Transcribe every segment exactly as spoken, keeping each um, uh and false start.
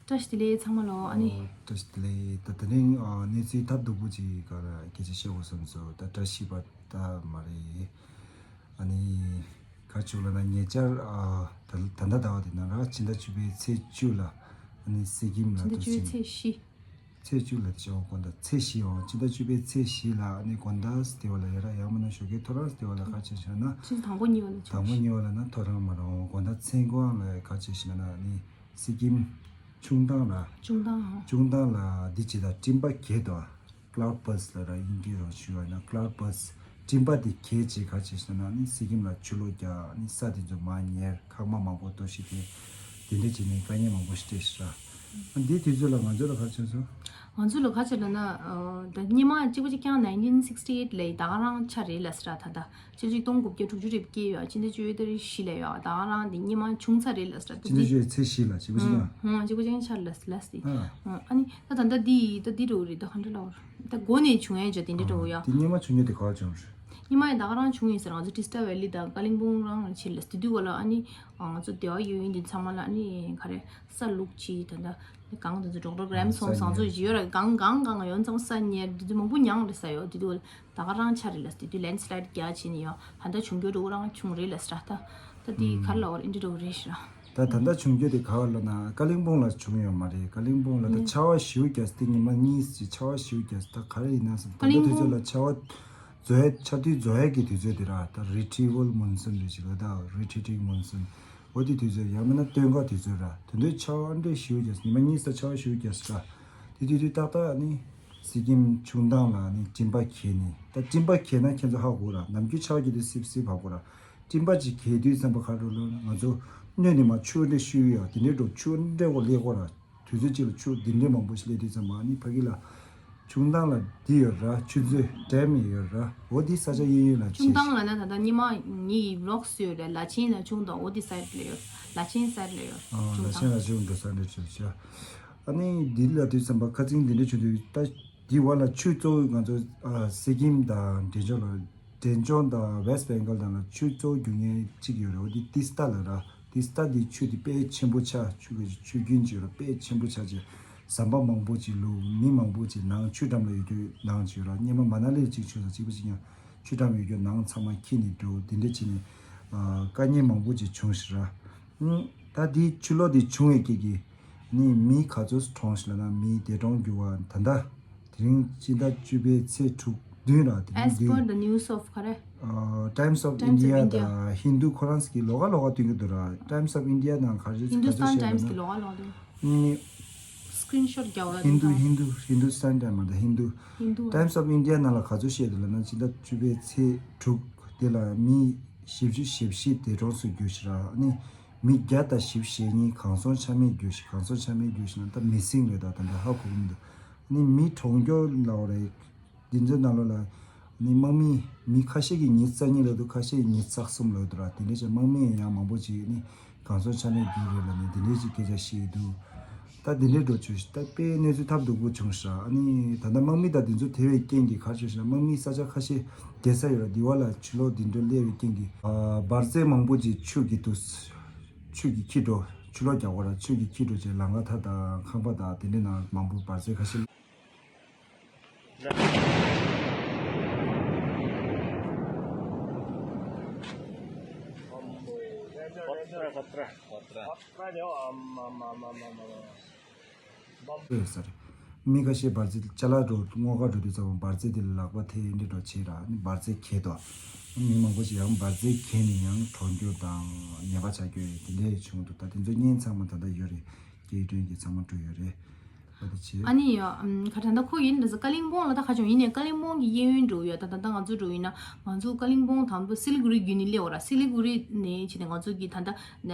བཀྲ་ཤིས་བདེ་ལེགས་ཚང་མ་ལོ། ཨ་ནི། ཨོ། བཀྲ་ཤིས་བདེ་ལེགས། ད་དེ་རིང་ཨ་གནས་ཚུལ་ཐབས་སྡུག་པོ་ཅིག་ག་ར་སྐད་ཆ་བཤད་དགོས་བསམ་སོང་། ད་བཀྲ་ཤིས་པ་ད་མ་རེད། ཨ་ནི་ག་ཅིག་ལབ་ན་ཉེ་ཆར་ཨ་ད་ད་ལྟ་ཟླ་བ་དེ་ནང་ར་ཕྱི་ཟླ་བཅུ་པའི་ཚེས་བཅུ་ལ་ཨ་ནི་སི་ཀིམ་ལ་ཕྱི་ཟླ་དུ་བཅུ་པའི་ཕྱིན། ཚེས་བཞི། ཚེས་བཅུ་ལ་དེ་བྱས་དགོངས་དག་ཚེས་བཞི་འོང་། ཕྱི་ཟླ་བཅུ་པའི་ཚེས་བཞི་ལ་ཨ་ནི་དགོང་དག་སྟེ་བ་ལ་ཡ་ར་ཡང་མིན་ན་ཞོགས་ཀའི་ཐོ་རངས་སྟེ་བ་ལ་ག་ཅིག་བྱས་ན། ཕྱི་ཟླ་དང་པོ་གཉིས་པ་ལ་དང་པོ་གཉིས་པ་ལ་ན་ཐོ་རངས་མ་རང་དགོང་དག་མཚན་གང་ལ་ག་ཅིག་བྱས་ན་ཨ་ནི། སི་ཀིམ་ཆུང་ཐང་ལ། ཆུང་ཐང་། ཆུང་ཐང་ལ་འདི་ཇི་ལྟར་སྤྲིན་པ་གྱེས་དོ། ཀླའུ་ཌི་བར་སི་ལ་ར་དབྱིན་སྐད་རང་ཞུ་བ་ཡིན་ན་ཀླའུ་ཌི་བར་སི། སྤྲིན་པ་འདི་གྱེས་བྱས་ག་བྱས་ཤེ་ན་ནི་སི་ཀིམ་ལ་ཆུ་ལོག་རྒྱག་ནི་ས་དེ་ཚོ་མར་ཉལ་ཁང་པ་མང་པོ་གཏོར་བཤིག་དེ་དེ་འདྲ་བྱས་ནས་དཀའ་ངལ་མང་པོ་ཞིག་སྤྲད་ཤག་འདིའི་དུས་ཚོད་ལ་ང་ཚོ་ལ་ག་བྱས་སོང་། ང་ཚོ་ལ་ག་བྱས་ལབ་ན་ད་སྙེ་མ་གཅིག་པ་གཅིག་རྐྱང་nineteen sixty eight ལ་ད་ག་རང་ཆ་རེད་ལབ་ས་ར་ད་ད། ཕྱི་ལོ་ཆིག་སྟོང་དགུ་བརྒྱ་དྲུག་ཅུ་རེ་བརྒྱད་ཡོད། ཕྱི་ཟླ་བཅུ་པའི་ཏ་རིག་བཞི་ལ་ཡོད། ད་ག་རང་འདི་སྙེ་མ་བྱུང་ཚར་རེད་ལབ་ས་ར། ཕྱི་ཟླ་བཅུ་པའི་ཚེས་བཞི་ལ་གཅིག་པ་གཅིག་རྐྱང་། ཧུང་། གཅིག་པ་གཅིག་རྐྱང་ཆ་ལ་ལ་སི་ལ་སི་དེ། ཨ་ཨ་ནི་ད་ད་ལྟ་འདི་ད་འདི་འགྲོ་གི་རེད། ད་ག་འདྲ་ལབ་པ་རེད། ད་འགོ་ནས་བྱུང་ཡས་ཅག་དེ་འདྲ་འགྲོ་གི་ཡ། དེ་སྙེ་མ་བྱུང་ཡས་དེ་ག་བ་བྱུང་རེད། སྙེ་མ་ཡང་ད་ག་རང་བྱུང་ཡིན་ཟེར། ང་ཚོ་ཀྲི་སི་ཊ་ཝེ་ལི་དང་ཀ་ལིང་པོང་རང་རང་ཕྱིར་ལ་སི་དེ་དུས་ག་ལ་ཨ་ནི་ང་ཚོ་སྡེ་བ་ཡོད་ཡིན་དེ་ཚང་མ་ལ་ཨ་ནི་ག་རེ་ས་བླུགས་ཅི་ད་ད་གང་དེ་ཚོ་ཌོག་ཊར་གྷ་རེམ་སོང་ས་ཚོ་ཡོད་ར་གང་གང་གང་ཡོད་ཚང་མ་ས་ཉལ་དེ་ཚོ་མང་པོ་མྱངས་རེད་ས་ཡོད་དེ་དུས་ག་ལ། ད་ག་རང་ཆ་རེད་ལ་སི་དེ་དུས་ལེན་སི་ལའེ་ཌི་རྒྱག་བྱས་ནས་ཡོད། ད་ལྟ་བྱུང་རྒྱུ་འགྲོ་རང་བྱུང་རེད་ལ་སི་ར་ད། ད་དེ་ག་རེ་ལབ་པ་རེད། འདི་འགྲོ་རེད་ཤི་ར། ད་ད་ལྟ་བྱུང་རྒྱུ་དེ་ག་བ་ལབ་ན་ཀ་ལིང་པོང་ལ་བྱུང་ཡོད་མ་རེད། ཀ་ལིང་པོང་ལ་ད་ཆར་པ་ཞེ་པོ་རྒྱག་སྟེ་ཉི་མ་གཉིས་ཀྱི་ཆར་པ་ཞེ་པོ་རྒྱག་ད་ག་རེ་ཡིན་ན་ཟེར་ད་ལྟ་དུས་ཚོད་ལ་ཆར་པ་རྫོགས་ཡས་ཆར་དུས་རྫོགས་ཡས་ཀྱི་དུས་ཚོད་དེ་ར་ད་རི་ཊི་ཝལ་མོན་སུན་རེད་ཤི་ལ་ད་རི་ཊི་ཊིང་མོན་སུན། འོ་དེ་དུས་ཚོད་ཡང་མིན་ན་སྟོན་ཁ་དུས་ཚོད་ར་དེ་འདྲའི་ཆར་པ་འདྲ་ཞེ་པོ་རྒྱག་ཉི་མ་གཉིས་ས་ཆར་པ་ཞེ་པོ་རྒྱག་ས་ར་དེ་དུས་དུས་ཏག་ཏག་ནི། སི་ཀིམ་ཆུང་ཐང་ལ་ནི་སྤྲིན་པ་གྱེས་ནས་ད་སྤྲིན་པ་གྱེས་ན་ཁྱེད་ཚོ་ཧ་གོ་ར་ནམ་རྒྱུན་ཆར་པ་གྱེས་དུས་སིབ་སིབ་བབས་གོ་ར་སྤྲིན་པ་ཅིག་གྱེས་དུས་ཙམ་པ་ཁ་འགྲོ་ལོ་ང་ཚོ་སྣོད་ནས་མ་ཆུ་འདྲ་བཤུས་ཡོད་དེ་འདྲའི་འགྲོ་ཆུ་འདྲ་གོ་ལེགས་གོ་ར་དུས་ཚོད་ཅིག་ལ་ཆུ་འདི་འདྲའི་མང་པོ་ཞིག་སླེབས་དུས་ཙམ་པ་ནི་ཕ་གི་ལ་ཆུང་ཐང་ལ་འདི་ཡོད་ར་ཆུ་མཛོད་ཌེམ་ཡོད་ར་འོ་འདི་ས་ཆ་གཡས་གཡོན་ལ་ཆུང་ཆེ་ཐང་ལ་ན་ད་ལྟ་ཉི་མ་ངའི་ལོག་སུ་ཡོད་རེད། ལ་ཆེན་ལ་ཆུང་དང་འོ་འདི་ས་ཡོད་ལ་ཡོད་ལ་ཆེན་ས་ཡོད་ལ་ཡོད་ཨ་ཆུང་ལ་ཆེན་ཐང་ལ་ཆུང་འགྲོ་ས་འདྲ་ཆུ་ཆ། ཨ་ནི་འདི་ལ་དུས་ཙམ་པ་ཁ་ཚིག་འདི་འདྲ་བྱུང་དུས་ད་འདི་བར་ལ་ཆུ་གཙོ་བོ་ང་ཚོ་ཨ་སི་ཀིམ་དང་འབྲས་ལྗོངས་ལ་འབྲས་ལྗོངས་དང་ཝེ་སི་ཊི་བེང་གལ་དང་ལ་ཆུ་གཙོ་བོ་རྒྱུག་མཁན་གཅིག་ཡོད་རེད། འོ་འདི་ཏི་སི་ཏ་ལ་ར་ཏི་སི་ཏ་འདི་ཆུ་འདི་དཔེ་ཆེན་པོ་ཆགས་ཆུ་གི་ཆུ་རྒྱུན་ཅིག་ཡོད་ར་དཔེ་ཆེན་པོ་ཆགས་ཅིག་ཟམ་པ་མང་པོ་ཅིག་ལུག་མི་མང་པོ་ཅིག་ནང་ཆུ་འགྲམ་ལ་ཡོད་རྒྱུ་ནང་ཅིག་ཡོད་ར་སྙེ་མ་མ་ན་ལི་ལ་གཅིག་ཆུ་ས་གཅིག་པ་གཅིག་ཡང་ཆུ་འགྲམ་ཡོད་རྒྱུ་ནང་ཚང་མ་འཁྱིལ་ནས་འགྲོ་འདི་འདྲ་བྱས་ནས་ཨ་དཀའ་ངལ་མང་པོ་ཅིག་བྱུང་ཞིག་ར། ཨུམ། ད་འདི་ཆུ་ལོག་འདི་བྱུང་བའི་རྐྱེན་གྱིས་ནི་མི་ག་ཚོད་གྲོངས་ཤིག་ལབ་ན་མི་འདས་གྲོངས་གྱུར་བ་ད་ལྟ་དེ་རིང་སྤྱི་ཟླ་བཅུ་པའི་ཚེས་དྲུག་བདུན་ར་དེ་རིང་As འདི per the news of ག་རེ། ཨ་Times of Times of India India. དང་ཧིན་དུ་ཁོ་རང་ཚོ་གིས་ལོགས་ཀ་ལོགས་ཀ་སྟོན་གྱི་འདུག་ར། Times of India ནང་ག་རེ་ག་ཚོད་Hindustan བཤད་Times ལབ་གི་ན་ལོགས་ཀ་ལོགས་འདུག་ནི་Screenshot རྒྱག་འོ་ཧིན་དུ་ཧིན་དུ་ཧིན་དུ་སྟན་ཊའིམ་མ་ད་ཧིན་དུ་ཧིན་དུ་Times of India ནང་ལ་ག་ཚོད་བཤད་འདུག་ལབ་ན་སྤྱི་ཟླ་བཅུ་པའི་ཚེས་དྲུག་དེ་ལ་མི་བཞི་བཅུ་ཞེ་བཞི་འདས་གྲོངས་སུ་གྱུར་ཞིག་ར་ནི། མི་བརྒྱ་དང་བཞི་བཅུ་ཞེ་གཉིས་གང་སོང་ཆ་མེད་གྱུར་ཞིག་གང་སོང་ཆ་མེད་གྱུར་ཞིག་ན་ད་མི་སིང་རེད། ད་ད་འདྲ་ཧ་གོ་གི་མི་འདུག་ནི་མི་གྲོངས་རྒྱུ་ལབ་རེད། འདི་ཚོའི་ནང་ལོགས་ལ་ནི་དམག་མི་མི་ཁ་ཤས་ཀྱིས་ཉི་ཤུ་རྩ་གཉིས་ལབ་འདུག་ཁ་ཤས་ཀྱིས་ཉི་ཤུ་རྩ་གསུམ་ལབ་འདུག་ར། དེ་འདྲའི་ཆ་དམག་མི་ཡང་མང་པོ་ཅིག་ནི་གང་སོང་ཆ་མེད་གྱུར་རེད་ལབ་ནས་དེ་འདྲའི་ཅིག་སྐད་ཆ་བཤད་འདུག་ད་དེ་འདྲའི་འགྲོ་བྱུང་ཞིག་ད་དཔེ་གནས་ཚུལ་ཐབས་སྡུག་པོ་བྱུང་ཞིག་ཨ་ནི་ད་ལྟ་དམག་མི་དང་དེ་ཚོ་དེ་བའི་རྐྱེན་གྱིས་ག་རེ་བྱུང་ཞིག་ན་དམག་མི་ས་ཆ་ཁ་ཤས་བསྡད་ས་ཡོད་ར། དེ་བ་ལ་ཆུ་ལོག་དེ་འདྲ་སླེབས་པའི་རྐྱེན་གྱིས་ཨ་འབར་རྫས་མང་པོ་ཅིག་ཆུ་གིས་དུ་ཆུ་གིས་འཁྱིལ་འགྲོ། ཆུ་ལོག་རྒྱག་པ་ར་ཆུ་གིས་འཁྱིལ་འགྲོ་བྱས་ལམ་ཁ་མཐའ་དང་ཁང་པ་དང་དེ་འདྲའི་ནང་མང་པོ་འབར་རྫས་ཁ་ཤས། ཡོད་ས་རེད། མི་ཁ་ཤས་འབར་རྫས་ཅ་ལག་འགྲོ་སྔོ་ཁ་འགྲོ་དུས་ཙམ་པ་འབར་རྫས་དེ་ལ་ལག་པ་ཐེ་འདྲ་འགྲོ་བྱེད་ར་ནི་འབར་རྫས་གས་དོ། མི་མང་པོ་ཞིག་ཡང་འབར་རྫས་གས་ནས་ཡང་གྲོངས་རྒྱུ་དང་ཉེས་པ་ཆགས་རྒྱུ་དེ་འདྲ་བྱུང་འདུག་ད་དེ་ཚོ་བརྙན་ཚང་མ་ད་ལྟ་ཡོད་རེད། སྐད་སྒྲོན་གྱི་ཚང་མ་འགྲོ་ཡོད་རེད། ཨ་ནི་ཡ་ཨམ་ཁ་ད་ལྟ་ཁོ་ཡིན་འདྲ་ཟེར་ཀ་ལིང་པོང་ལ་ད་ཁ་བྱུང་ཡིན་ནས་ཀ་ལིང་པོང་གི་གཡས་གཡོན་འགྲོ་ཡོད། ད་ད་ལྟ་ང་ཚོ་འགྲོ་ཡིན་ན་ང་ཚོ་ཀ་ལིང་པོང་དང་པོ་སི་ལི་གུ་རི་བརྒྱུད་ནས་སླེབས་འོ་ར། སི་ལི་གུ་རི་ནས་བྱས་ནས་ང་ཚོ་གི་ད་ལྟ་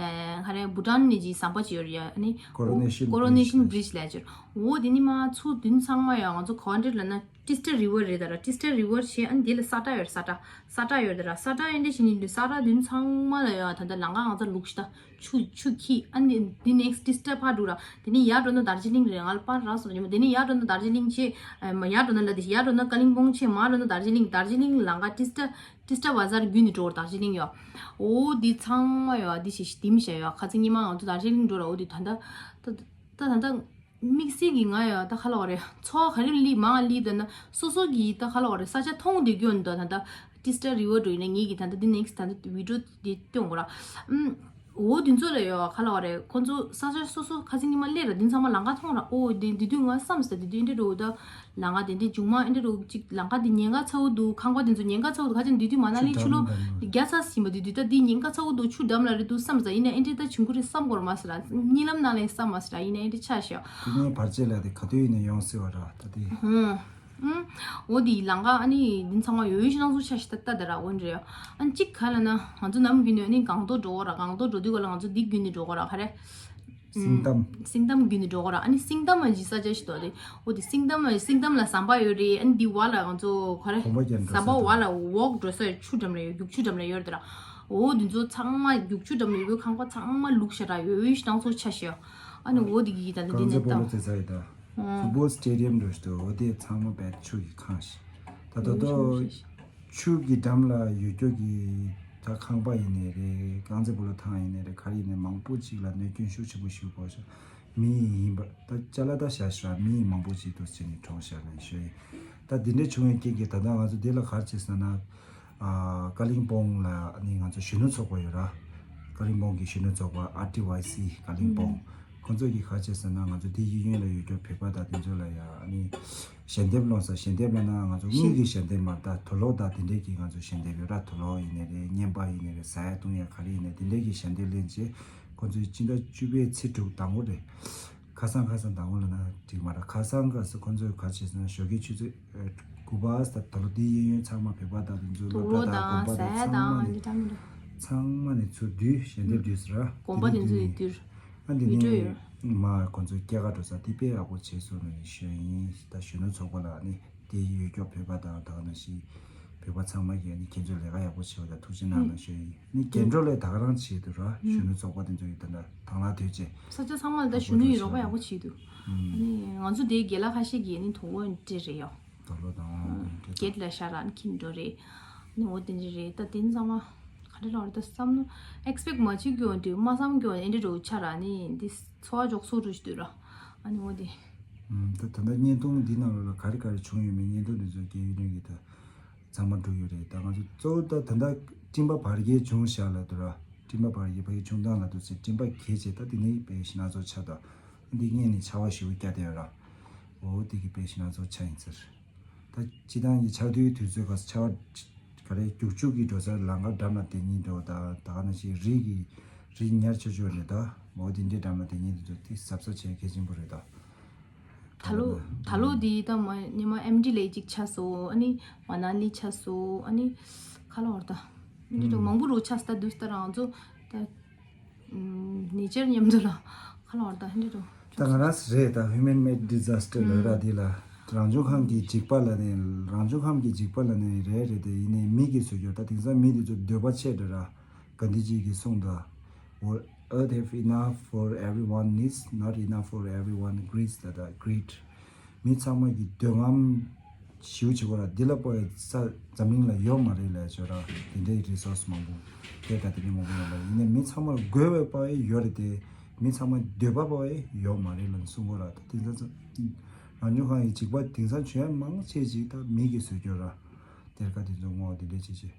ཁ་རེ་བྷུ་ཊན་ནས་ཀྱི་ཟམ་པ་ཅིག་ཡོད་རེད་ཡ། ཨ་ནི་Coronation Coronation Bridge ལས་ཅིར་འོ་དེ་ནི་མ་ཚུར་མདུན་ཚང་མ་ཡ་ང་ཚོ་ག་བ་འདྲ་ལ་ན་ཏི་སི་ཏ་རི་ཝར་རེད་ད་ར། ཏི་སི་ཏ་རི་ཝར་བྱས་ཨ་ནི་དེ་ལ་ས་ཁྲ་ཡོད་རེད། ས་ཁྲ་ས་ཁྲ་ཡོད་ད་ར། ས་ཁྲ་ཡོད་འདི་བྱས་ནས་འདི་ས་ཁྲ་མདུན་ཚང་མ་ལ་ཡ་ད་ལྟ་ལམ་ཁ་ང་ཚོ་ལུག་ཤི་ད། ཆུ་ཆུ་འཁྱིལ། ཨ་ནི་འདི་next ཏི་སི་ཏ་ཕར་འགྲོ་ར། དེ་ནས་ཡར་འགྲོ་ན་དར་ཇི་ལིང་རེད། ང་ལ་པར་རག་སོང་ཉི་མ། དེ་ནས་ཡར་འགྲོ་ན་དར་ཇི་ལིང་བྱས། ཨ་མ་ཡར་འགྲོ་ན་ལ་དེ་ཡར་འགྲོ་ན་ཀ་ལིང་པོང་བྱས། མར་འགྲོ་ན་དར་ཇི་ལིང་། དར་ཇི་ལིང་ལམ་ཁ་ཏི་སི་ཏ་ཏི་སི་ཏ་བ་ཛར་བརྒྱུད་ནས་འགྲོ་བར་དར་ཇི་ལིང་ཡོད། འོ་འདི་ཚང་མ་ཡོད། འདི་ཞིག་ཞིག་དིམ་བྱས་ཡོད། ཁ་ཚིག་ཉི་མ་ང་ཚོ་དར་ཇི་ལིང་འགྲོ་ར། འོ་འདི་ད་ལྟ་ད། ད་ད་ལྟ་དམིགས་བསལ་གྱི་ང་ཡང་ད་ག་ལབ་དགོས་རེད། ཚོར་བ་ག་རེ་སླེབས་མང་སླེབས་ད་ན་སོ་སོ་གི་ད་ག་ལབ་དགོས་རེད། ས་ཆ་མཐོང་བསྡད་རྒྱུ་འདུག་ད་ད་ཏི་སི་ཊ་རི་ཝར་འགྲོ་ཡིན་ན། ངེད་ཀྱི་ད་ད་འདི་ནེག་སི་ཊི་ད་ད་བི་ཌི་ཡོ་འདི་སྟོན་དགོས་ར། ཨམ། འོ་འདི་ཚོ་ལ་ཡོད་ག་ལབ་དགོས་རེད། ཁོང་ཚོ་ས་ཆ་སོ་སོ་ཁ་སང་ཉི་མ་སླེབས་ར། འདི་ཚང་མ་ལམ་ཁ་མཐོང་ར། ཨོ་འདི་འདི་དུས་ང་བསམ་སོང་། འདི་དུས་འདི་འདྲ་འགྲོ་ད། ལམ་ཁ་དེ་འདྲའི་མཇུག་མ་ཨེ་འདྲ་རུ་ཅིག་ལམ་ཁ་དེ་ཉེན་ཁ་ཚ་བོ་འདུག་ཁང་པ་དེ་ཚོ་ཉེན་ཁ་ཚ་བོ་འདུག་ཁ་ཅིག་འདི་དུས་མ་ན་ལི་ཆུ་ལོག་རྒྱག་ཚར་ཟིན་པ་དེ་དུས་ད་འདི་ཉེན་ཁ་ཚ་བོ་འདུག་ཆུ་འགྲམ་ལ་རེད་འདུག་བསམ་ས་ཡིན་ན་ཨེ་འདྲ་ད་བྱུང་གི་རེད་བསམ་གོ་ར་མ་ཟེར་ར། གཉིད་ལམ་ནང་ལ་བསམ་མ་ཟེར་ར། ཡིན་ན་ཨེ་འདྲ་ཆགས་ཤག་དེ་ནས་བར་ཆད་ལ་དེ་ག་དུས་ཡིན་ན་ཡོང་སྲིད་པ་ར་ད་དེ། ཧུམ། ཨུམ། འོ་དེ་ལམ་ཁ་ཨ་ནི་འདི་ཚང་མ་ཡོད་ཡོད་ཤི་ནང་ཚོ་ཆ་ཤི་ད་ལྟ་དེ་ར་འོན་རེད། ཨ་ནི་གཅིག་ག་ལ་ན་ང་ཚོ་ནམ་རྒྱུན་ནས་ཨ་ནི་སྒང་ཏོག་འགྲོ་གོ་ར། སྒང་ཏོག་འགྲོ་དུས་ག་ལ་ང་ཚོ་འདི་བརྒྱུད་ནས་འགྲོ་གོ་ར་ག་རེ། སིང་གཏམ། སིང་གཏམ་བརྒྱུད་ནས་འགྲོ་གོ་ར། ཨ་ནི་སིང་གཏམ་མ་ཇི་ས་ཆ་ཞིག་འདུག་དེ། འོ་དེ་སིང་གཏམ་མ་སིང་གཏམ་ལ་ཟམ་པ་ཡོད་རེད། ཨ་ནི་འདི་བ་ལ་ང་ཚོ་ག་རེ་གོམ་པ་རྒྱག་འགྲོ་ས་ཟམ་པ་དེ་བ་ལ་འོག་འགྲོ་ས་ཆུ་འགྲམ་ལ་ཡོད། རྒྱུག་ཆུ་འགྲམ་ལ་ཡོད་དེ་ར། འོ་འདི་ཚོ་ཚང་མ་རྒྱུག་ཆུ་འགྲམ་ལ་ཡོད་པའི་ཁང་པ་ཚང་མ་ལུག་ཤ་ར་ཡོད་ཡོད་ཤི་ནང་ཚོ་ཆ་ཤི། ཨ་ནི་འོ་དེ་གི་ད་ནི་འདི་རྐང་རྩེད་ནས་སྤོ་ལོ་བཏང་རྩེ་ས་ཡོད་ད། ཧུམ། ཕུཊ་བོལ་སི་ཊེ་ཌི་ཡམ་འགྲོ་ཞིག་འདུག་འོ་དེ་ཚང་མ་བེད་ཆུ་གི་ཁང་ཤི། ད་ད་དོ། ཆུ་གི་འགྲམ་ལ་ཡོད་རྒྱུ་གི་ད་ཁང་པ་ཡིན་ནའི་རེད། རྐང་རྩེད་སྤོ་ལོ་ཐང་ཡིན་ནའི་རེད། ག་རེ་ཡིན་ནའི་མང་པོ་ཅིག་ལ་གནོད་སྐྱོན་ཤུགས་ཆེན་པོ་ཞིག་ཕོག་ཤག་མི་ཡིན་པ་ད་ཅ་ལག་ད་བཞག་ཤག་མི་མང་པོ་ཅིག་འདུག་ཟེར་ནས་གྲོངས་ཤག་ལབ་ཤོད་ཡིན། ད་འདི་འདྲའི་བྱུང་བའི་རྐྱེན་གྱིས་ད་ལྟ་ང་ཚོ་འདི་ལ་ག་རེ་བྱས་ཟེར་ན། ཨ། ཀ་ལིང་པོང་ལ་ནི་ང་ཚོ་གཞོན་ནུ་ཚོགས་པ་ཡོད་ར། ཀ་ལིང་པོང་གི་གཞོན་ནུ་ཚོགས་པ་ཨར་ཊི་ཝའི་སི་ཀ་ལིང་པོང་། ཁོང་ཚོ་གིས་ག་རེ་བྱས་ཟེར་ན། ང་ཚོ་འདི་གཡས་གཡོན་ལ་ཡོད་རྒྱུ་བོད་པ་དང་དེ་ཚོ་ལ་ཡ་ནི་ཞལ་འདེབས་སློང་ས། ཞལ་འདེབས་ལབ་ན་ང་ཚོ་དངུལ་གྱི་ཞལ་འདེབས་མ་རེད་ད། དུག་ལོག་དང་དེ་འདྲས་ཀྱི་ང་ཚོ་ཞལ་འདེབས་ཡོད་ར། དུག་ལོག་ཡིན་ནའི་རེད། བརྙན་པར་ཡིན་ནའི་རེད། ཟ་ཡ་བཏུང་ཡ་ག་རེ་ཡིན་ནའི་དེ་འདྲས་ཀྱི་ཞལ་འདེབས་ལེན་བྱས། ཁོང་ཚོས་སྤྱི་ཟླ་བཅུ་པའི་ཚེས་དྲུག་དང་པོ་རེད། ཁ་སང་། ཁ་སང་དང་པོ་ལབ་ན་འགྲིག་མ་རེད། ཁ་སང་སྐབས་སུ་ཁོང་ཚོས་ག་རེ་བྱས་ཟེར་ན། ཞོགས་ཀའི་ཆུ་ཚོད་དགུ་པ་ད་ལོ་འདི་གཡས་གཡོན་ཚང་མ་བོད་པ་དང་དེ་ཚོ་སློབ་གྲྭ་དང་དགོན་པ་དང་ཚང་མ་ནས། ཚང་མ་ནས་ཚུར་བསྡུས། ཞལ་འདེབས་བསྡུས་ཟེར་ར། དགོན་པ་དེ་ཚོ་ནས་བསྡུས། ཨ་འདི་ནས་མ་ཁོང་ཚོ་སྐྱེལ་ག་འགྲོ་ས་དེ་དཔེ་ཡག་པོ་བྱས་སོང་ནས་ཞུ་ཡིན། ད་གཞོན་ནུ་ཚོགས་པ་ལ་ནི་དེ་ཡོད་སྐྱོབ་བོད་པ་དང་ད་ག་ནང་བཞིན་བོད་པ་ཚང་མ་གིས་ནི་ཁྱེད་ཚོས་ལས་ཀ་ཡག་པོ་བྱས་པ་དང་ཐུགས་རྗེ་གནང་ལ་ཞུ་ཡིན། ནི་སྐྱེལ་འགྲོ་ལས་ད་ག་རང་བྱས་འདུག་ར། གཞོན་ནུ་ཚོགས་པ་དེ་ཚོ་ཡིས་ད་ལྟ་དང་བླངས་དུས་ཆེ། ས་ཆ་ཚང་མ་ལ་ད་གཞོན་ནུ་ཡིས་རོགས་པ་ཡག་པོ་བྱས་འདུག་ཨ་ནི་ང་ཚོ་དེའི་རྒན་ལགས་ཁ་ཤས་ཀྱིས་ནི་དོ་དགོང་འདི་རེད་ཡོ། དོ་ལོ་དང་། སྒེར་ལ་ཤ་ར་ཁྱིམ་འགྲོ་རེད། ནི་འོ་དེ་འདྲ་རེད། ད་དེ་ཚང་མ་ག་རེ་ལབ་རེད། ད་བསམ་བློ་ཨེག་སི་པེག་མ་བྱེད་རྒྱུ་འདུག་མ་བསམ་རྒྱུ་ཨེ་འདྲ་འགྲོ་ཆ་ར། ནི་འདི་ཚོ་བ་འཇོག་སོ་འགྲོ་ཞིག་འདུག་ར། ཨ་ནི་འོ་དེ། ད་ད་ལྟ་བརྙན་ཐུང་འདི་ནང་ལོགས་ལ་ག་རེ་ག་རེ་བྱུང་ཡོད་མེད་བརྙན་ཐུང་འདི་ཚོ་རྒན་ཡོལ་ནས་ཀྱི་ད། ཚང་མ་འགྲོ་ཡོད་རེད། ད་ང་ཚོ་གཙོ་བོ་ད་ད་ལྟ་སྤྲིན་པ་བར་བརྒལ་བྱུང་ཤག་ལབ་འདུག་ར། སྤྲིན་པ་བར་བརྒལ་བར་བརྒལ་བྱུང་སྟངས་ལབ་འདུག་ཟེར། སྤྲིན་པ་གས་བྱས་ད་དེ་ནས་དཔེ་ཞེད་སྣང་ཚོ་ཆགས་འདུག་འདི་སྔོན་ནས་ཆར་པ་ཞེ་པོ་བརྒྱབ་བསྡད་ཡོད་ར། འོ་དེ་གི་དཔེ་ཞེད་སྣང་ཚོ་ཆགས་ཡིན་ཟེར། ད་སྤྱིར་བཏང་གི་ཆར་དུས་དུས་ཚོད་ག་ས་ཆར་པ་ག་རེ་རྒྱུག་ཆུ་གི་འགྲོ་སར་ལམ་ཁ་འགྲམ་ལ་དེ་ཉིད་འགྲོ། ད་ད་ག་ནང་བཞིན་རི་གི་རི་ཉར་ཆོག་ཆོག་རེད། ད་འོ་དེ་འདྲའི་འགྲམ་ལ་དེ་ཉིད་དུ་འགྲོ་དེ་གཟབ་གཟབ་བྱེད་གལ་ཆེན་པོ་རེད་ད། ད་ལོ་ད་ལོ་འདི་ད་མ་ཉི་མ་ཨེམ་ཌི་ལེ་གཅིག་ཆགས་སོང་། ཨ་ནི་མ་ན་ལི་ཆགས་སོང་། ཨ་ནི་ཁ་ལོ་བར་ད་འདི་འདྲ་མང་པོ་རུ་ཆགས་ད་དུས་ད་རང་ཚོ་ད་ནེ་ཅར་མཉམ་དུ་ལ་ཁ་ལོ་བར་ད་འདི་འདྲ། ད་ང་རང་རེད། ད་ཧིའུ་མན་མེད་ཌི་ཛ་སི་ཊར་ལབ་ར་འདི་ལ་རང་བྱུང་ཁམས་ཀྱི་འཇིགས་པ་ལ་ནི། རང་བྱུང་ཁམས་ཀྱི་འཇིགས་པ་ལ་ནི་རེད་རེད། དེ་ཡིན་ནའི་མི་གིས་བཟོས་རྒྱུ། ད་དེང་སང་མི་དེ་ཚོ་འདོད་པ་ཆེ་དྲགས་ར། གྷན་དྷི་ཇི་གིས་གསུངས་འདུག Earth have enough for everyone needs, not enough for everyone greeds. ད་ད་གྷི་རིཌ། མི་ཚང་མ་གི་འདོད་རྔམ་ཞེ་པོ་ཅིག་ཡོད་ར། འདི་ལ་དཔག་པའི་ས་འཛམ་གླིང་ལ་ཡོད་མ་རེད་ལབ་བྱས་ར། དེ་འདྲའི་རི་སོར་སི་མང་པོ་དེ་ད་དེ་འདྲའི་མང་པོ་ཡོད་ར། ཡིན་ནའི་མི་ཚང་མར་དགོས་པའི་དཔག་པའི་ཡོད་རེད་དེ། མི་ཚང་མ་འདོད་པ་དཔག་པའི་ཡོད་མ་རེད་ལབ་གསུང་གི་ཡོད་ར། ད་དེང་སང་རང་བྱུང་ཁམས་ཀྱི་འཇིགས་པ་དེང་སང་བྱུང་ཡ་མང་ཆེ་ཅིག་ད་མི་གིས་བཟོས་རྒྱུ་ར། གཏེར་ཁ་དེ་ཚོ་བསྔོག་དེ་འདྲ་བྱེད་བྱེད།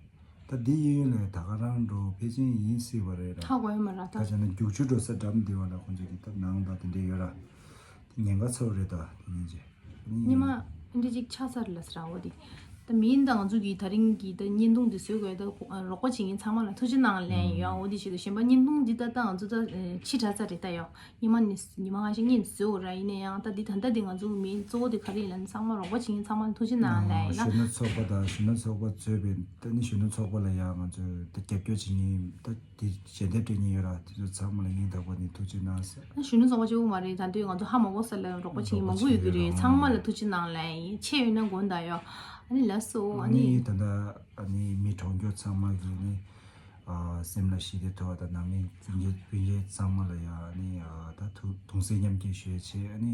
ད་འདི་གཡས་གཡོན་ལ་ད་ག་རང་འགྲོ་ཕལ་ཆེར་ཡིན་སྲིད་པ་རེད་ར། ཧ་གོ་ཡོད་མ་རེད་ད། ད་བྱས་ན་རྒྱུག་ཆུ་འགྲོ་ས་འགྲམ་འདི་བ་ལ་ཁོང་ཚོ་གི་ད་ནང་ད་དེ་འདྲ་ཡོད་ར། དེ་ཉེན་ཁ་ཚ་པོ་རེད་ད་དེ་ཉིན་བྱས། ཉི་མ་འདི་གཅིག་ཆགས་ཚར་ལ་ཟེར་ར། འོ་དེ་ད་མིན་ད་ང་ཚོ་གི་ད་རིང་གི་ད་བརྙན་ཐུང་འདི་བཟོས་དགོས། ད་རོགས་པ་བྱེད་མཁན་ཚང་མ་ལ་ཐུགས་རྗེ་གནང་ལན་ཡོད། འོ་དེ་བྱེད་དུ་གཞན་པ་བརྙན་ཐུང་འདི་ད་ད་ང་ཚོ་ད་ཕྱི་དྲགས་ཚར་རེད་ད་ཡོད། ཉི་མ་ནི་ཉི་མ་ཁ་ཤས་སྔོན་བཟོས་ཡོད་ར། ཡིན་ན་ཡང་ད་འདི་ད་ལྟ་འདི་ང་ཚོ་མིང་གཙོ་བོ་དེ་ག་རེ་ཡིན་ལབ་ན་ཚང་མ་རོགས་པ་བྱེད་མཁན་ཚང་མ་ལ་ཐུགས་རྗེ་གནང་ལབ་ཡིན་ན། གཞོན་ནུ་ཚོགས་པ་དང་གཞོན་ནུ་ཚོགས་པ་གཙོས་པའི་ད་ནི་གཞོན་ནུ་ཚོགས་པ་ལ་ཡང་ང་ཚོས་ད་རྒྱབ་སྐྱོར་བྱེད་མཁན་ད་དེ་ཞལ་འདེབས་སྤྲད་མཁན་ཡོད་ར། དེ་ཚོ་ཚང་མ་ལ་སྙིང་ཐག་པ་ནས་ཐུགས་རྗེ་གནང་ཟེར། ད་གཞོན་ནུ་ཚོགས་པ་གཅིག་པོ་མ་རེད། ད་དུང་ང་ཚོ་ཧ་མ་གོ་ས་ལ་རོགས་པ་བྱེད་མཁན་མང་པོ་ཡོད་ཀྱི་རེད། ཚང་མ་ལ་ཐུགས་རྗེ་གནང་ལབ་ཡིན། ཆེ་ཡོད་ན་དགོངས་དག་ཡོད། ཨ་ནི་ལགས་སོ། ཨ་ནི་ད་ད་ཨ་ནི་མི་གྲོངས་མཁན་ཚང་མ་གི་ནི། ཨ་སེམས་ལ་ཞི་བདེ་ཐོབ་པ་དང་། ནང་མི་སྤུན་མཆེད་སྤུན་མཆེད་ཚང་མ་ལ་ཡང་ནི་ཨ་ད་ཐུགས་གདུང་སེམས་མཉམ་སྐྱེད་ཞུ་ཡས་བྱས། ཨ་ནི་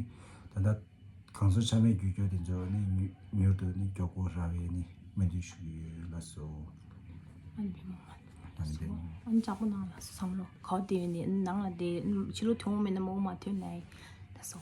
ད་ལྟ་གང་སར་ཆ་མེད་རྒྱུག་རྒྱུ་དེ་ཚོ་ནི་མྱུར་མྱུར་དུ་ནི་མགྱོགས་པོ་རག་པའི་ནི་སྨོན་འདུན་ཞུ་གི་ཡོད། ལགས་སོ། ཨ་ནི་ཨ་ནི་ཨ་ནི་ལྕགས་པོ་ནང་ལ་སོ་བསམ་བློ་ག་བ་དེ་ཡོད་ནི་ནང་ལ་དེ་ཕྱི་ལོགས་ཐོན་འོང་མེད་ན་མ་འོང་མ་ཐོན་ནའི། ལགས་སོ།